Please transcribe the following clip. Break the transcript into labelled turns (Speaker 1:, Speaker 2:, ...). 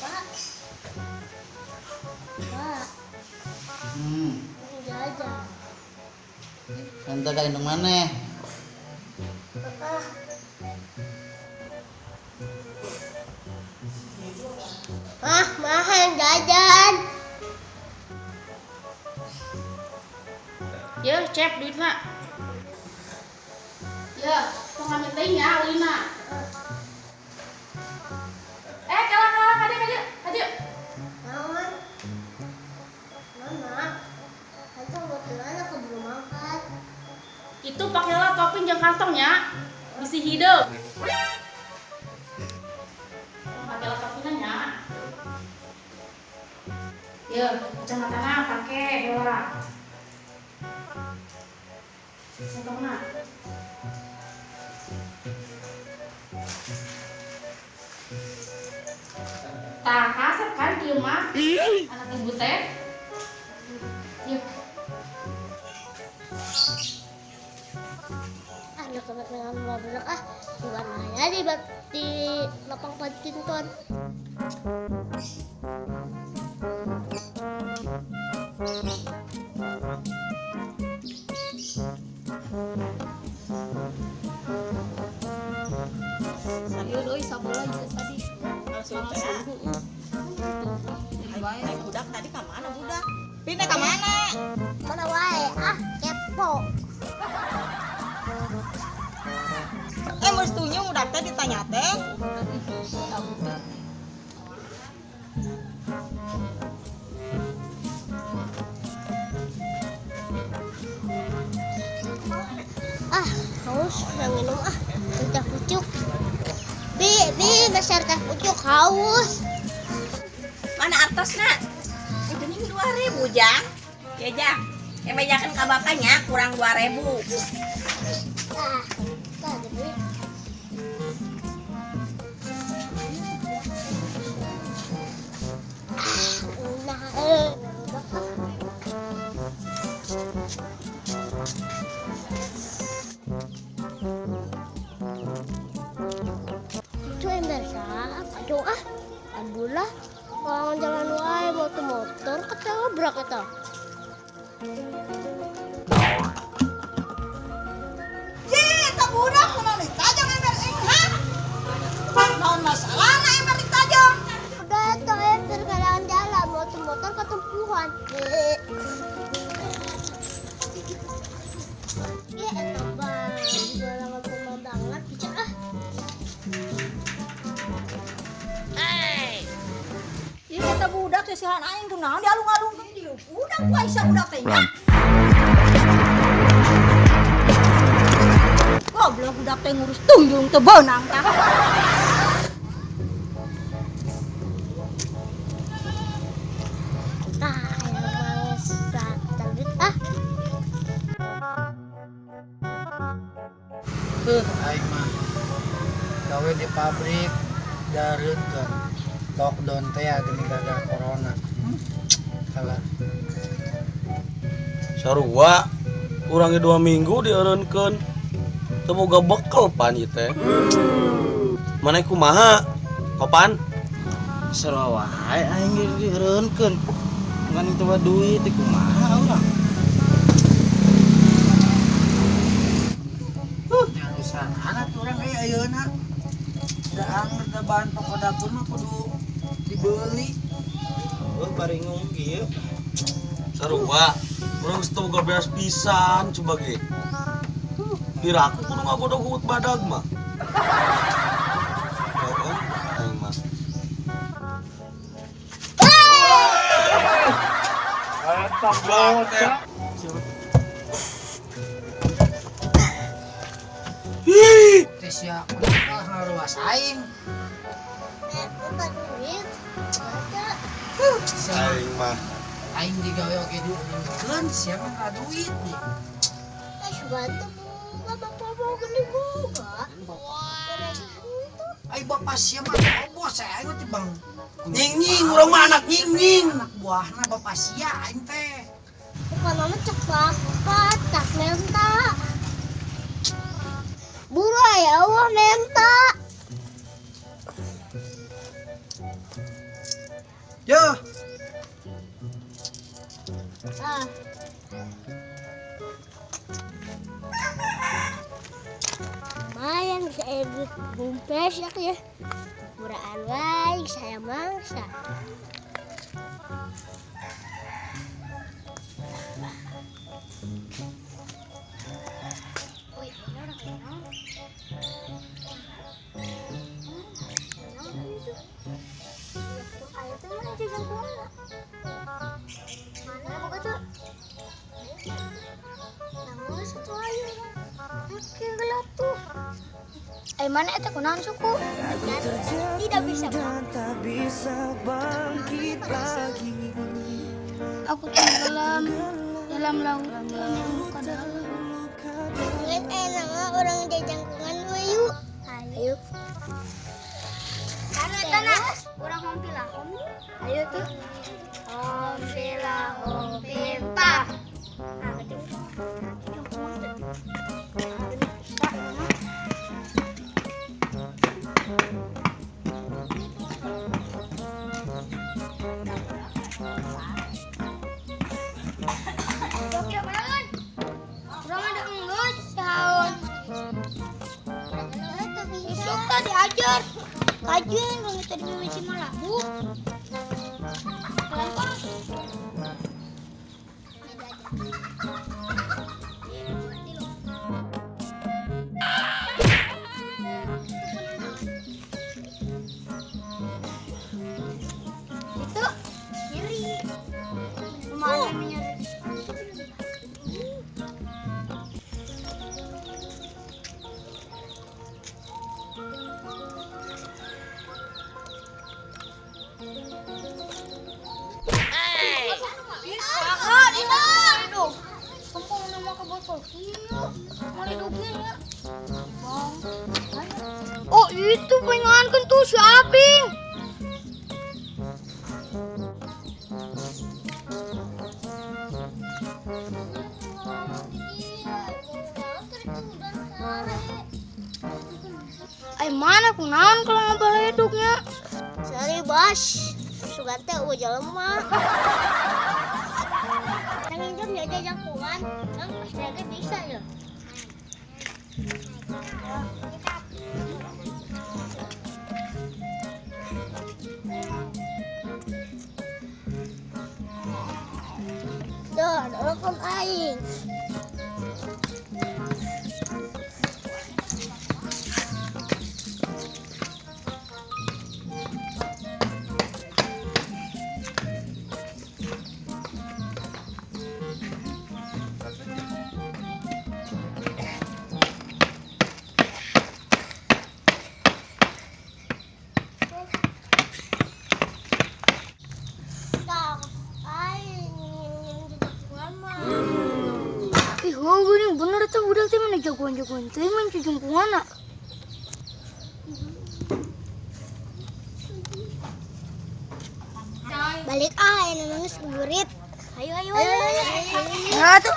Speaker 1: Pak. Pak, jajan.
Speaker 2: Ente ka indung maneh.
Speaker 1: Ah. Ah, mahal jajan.
Speaker 3: Ya, cep duitna. Ya, tong ngambil teuing ya, ulina. Eh, kalah kalah kadieu kadieu kadieu.
Speaker 1: Naon? Mama, tante kebetulan aku belum makan.
Speaker 3: Itu pakailah topping jeung kantongnya. Bisi hideung. Pakailah toppingnya nya. Ya, kacamatana pake heula. Kantongna. Tah, kasep kan kieu mah. Anak ibu teh. Yuk.
Speaker 1: Anak kebetulan bablek ah, di mana ya di lapang badminton.
Speaker 4: Ieu deui sabola juga tadi.
Speaker 5: Langsung
Speaker 4: Langsung
Speaker 5: teh.
Speaker 4: heeh. Jadi bae.
Speaker 5: Ai budak tadi ka mana budak? Pindah ka mana?
Speaker 1: Mana wae ah, kepo.
Speaker 5: Eh mun setuju budak teh ditanya teh.
Speaker 1: Ah, haus yang minum ah, teh pucuk. Bi, bi, besar teh pucuk haus.
Speaker 5: Mana artosna? Itu nih 2000 jang. Ya jang. Ya bejakeun ka bapaknya kurang 2000.
Speaker 1: Ah, tadi bi. Ah, nah, udah ah. Itu ember siapa? Aduh ah, aduh lah. Orang jalan wae motor-motor ketabrak eta.
Speaker 5: Ye, eta budak kunaon ditajong ember aing ha? Naon masalahna ember ditajong?
Speaker 1: Udah eta ember kadang jalan motor-motor ketempuhan. Ya eta bang, jualan pemandangan bisa ah.
Speaker 5: Ieu eta budak sisihan aing kunaon dialung-alungkeun dieu. Budak ku Aisyah budak teh nya. Goblok budak teh ngurus tunjung teu beunang tah.
Speaker 1: Ah, ayo mau terbit ah.
Speaker 2: Aing mah gawe di pabrik dareutkeun lockdown teh ya geuning gara-gara corona. Kalah.
Speaker 6: Sarua kurangnya 2 minggu dieureunkeun. Teu boga bekel pan ieu teh. Maneh kumaha? Kapan?
Speaker 2: Sarua wae aing ge dieureunkeun. Ngan coba duit teh kumaha urang. Urusan anak urang aya ayeuna. Da angger da bahan pokok dapur mah kudu dibeli. Oh, baringung kieu.
Speaker 6: Sarua urang geus teu boga beas pisan coba ge. Piraku kudu ngagodog huut badag mah. Heeh, aing mah.
Speaker 7: Eta bocah.
Speaker 2: Teh sia kunaon ngaruas aing.
Speaker 1: Minta duit. Ada.
Speaker 6: Aing mah.
Speaker 2: Aing digawe oge dieureunkeun sia mah ka duit nih.
Speaker 1: Eh, bantu buka bapak mau gede buka.
Speaker 2: Ai bapak sia mah bos aing mah teh bang.
Speaker 6: Nying-nying urang mah anak nying-nying.
Speaker 2: Anak buahna bapak sia aing teh.
Speaker 1: Bukan mama cek bapak, tak minta. Buru ya Allah minta.
Speaker 2: Yo.
Speaker 1: Ah. Lumayan bisa edit bumpes ya ya. Muraan wae saya mangsa. Wih, ini orang kenal. Ayo tuh mana jajan kumaha? Mana boga tuh? Namun satu ayo. Oke, gelap tuh.
Speaker 4: Mana eta kunaon suku?
Speaker 1: Tidak bisa.
Speaker 8: Bangkit lagi.
Speaker 4: Aku tenggelam dalam lautan yang luka dalam.
Speaker 1: Lihat enak orang jajangkungan we yuk. Ayo.
Speaker 4: Tanah, urang hompila hom. Ayo tuh. Hompila hompimpa. Nah, gitu. Urang ada enggeus saon. Isuk tah diajar. Kajian kalau tadi mimiti malabu. Lempar. Itu nyeri. Lumayan nyeri. Oh itu pengen tuh si Aping. Mana kunaon kalau ngabaledugnya?
Speaker 1: Sorry bos, Sugante udah jelema. Tanggung jawab ya jajangkungan, bang pasti lagi bisa ya. Tuh, dorong aing.
Speaker 4: Ih, gini bener tuh budak teh mana jagoan-jagoan teh main jujungkungan.
Speaker 1: Balik ah, ini nangis burit. Ayo ayo ayo.
Speaker 4: Nah, tuh.